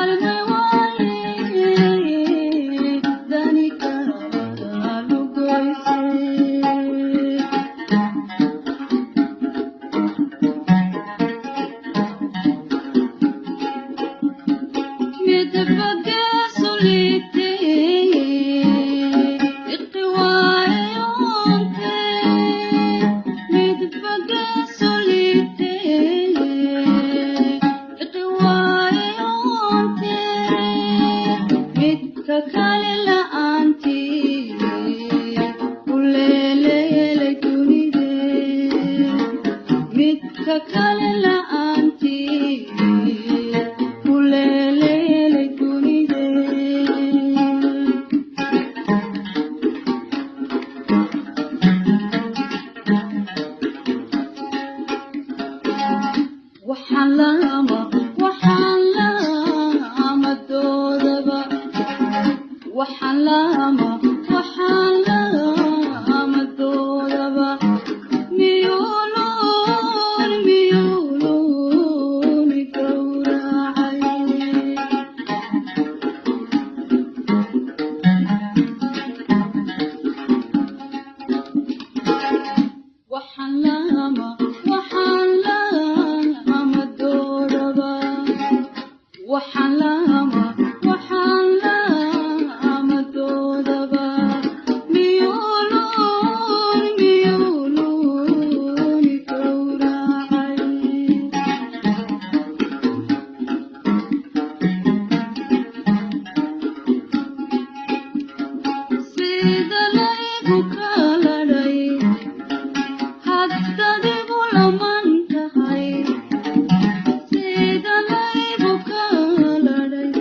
Kaalmay waaye dani kaalugoysay. Midka kale la'aantii kuleeleelay dunidee. Waxaan lama waxaan lama doodaba, waxaan lama waxaan lama doodaba, miyuuluun miyuuluun gowracay. Waxaan lama waxaan lama doodaba, waxaan lama waxaan lama doodaba, miyuuluun miyuuluun gowracay. Sida laygu kaladhay haddadigu laman tahay, sida laygu kaladhay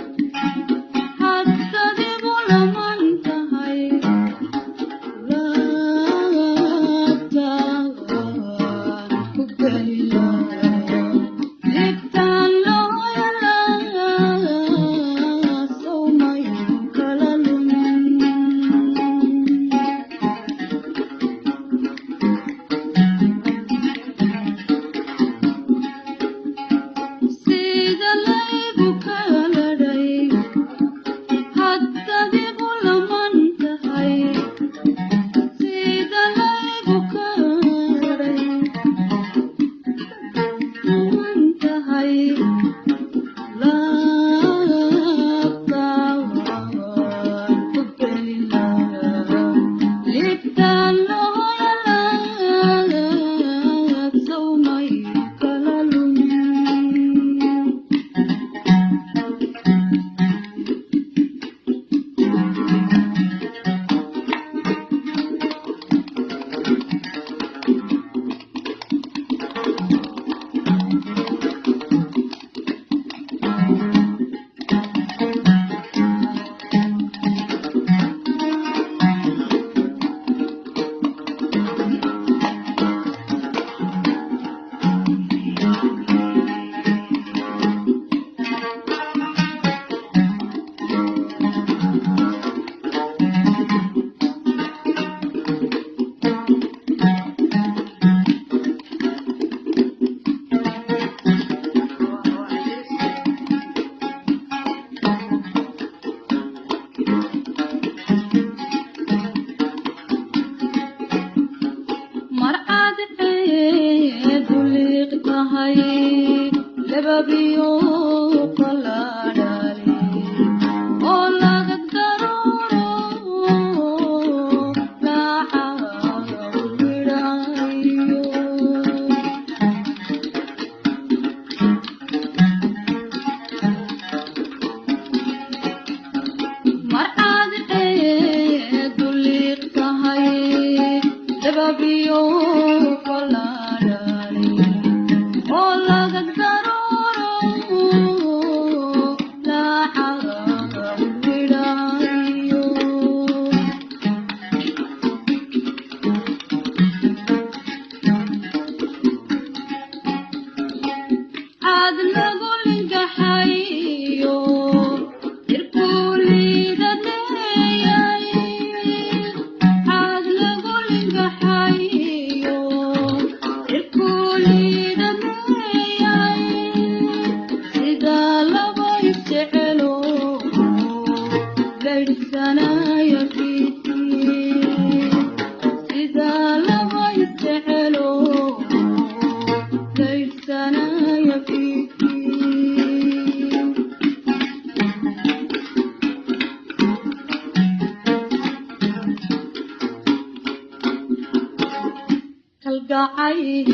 Kalgacayl,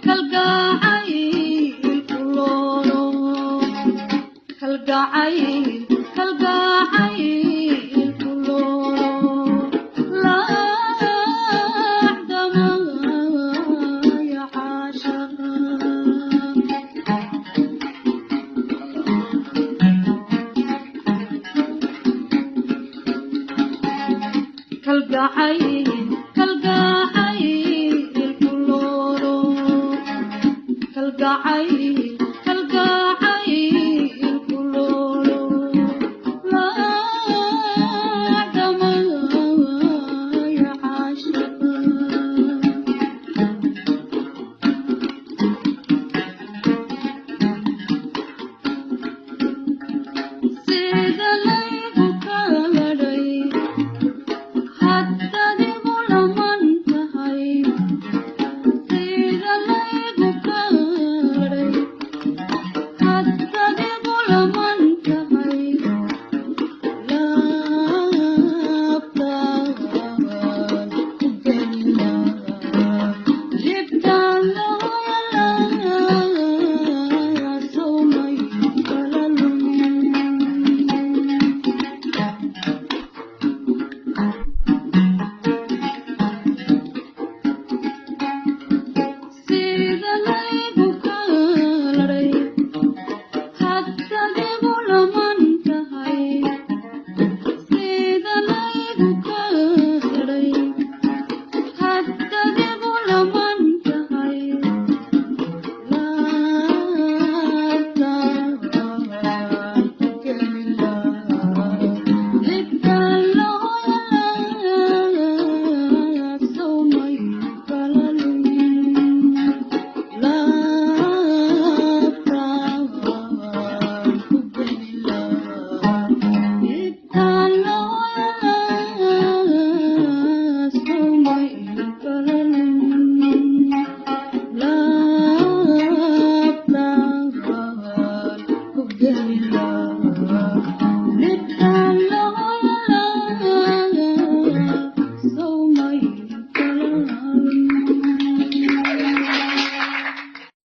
kalgacayl kuloolo, kalgacayl, kalgacayl kuloolo, laacdamaya caashaqa. Kalgacayl, kalgacayl kuloolo, kalgacayl, kalgacayl kuloolo, laacdamaya caashaqa. Sida laygu kaladhay haddaad igu laman tahay, sida laygu kaladhay haddaad igu laman tahay, laabtaan ku gelilaa libtaan looyalaa sawmay kala lumin. Sida laygu kaladhay haddaad igu laman tahay, sida laygu kaladhay haddaad igu laman tahay, laabtaan ku gelilaa libtaan looyalaa sawmay kala lumin. Laabtaan ku gelilaa libtaan looyalaa sawmay kala lumin. Laabtaan ku gelilaa libtaan.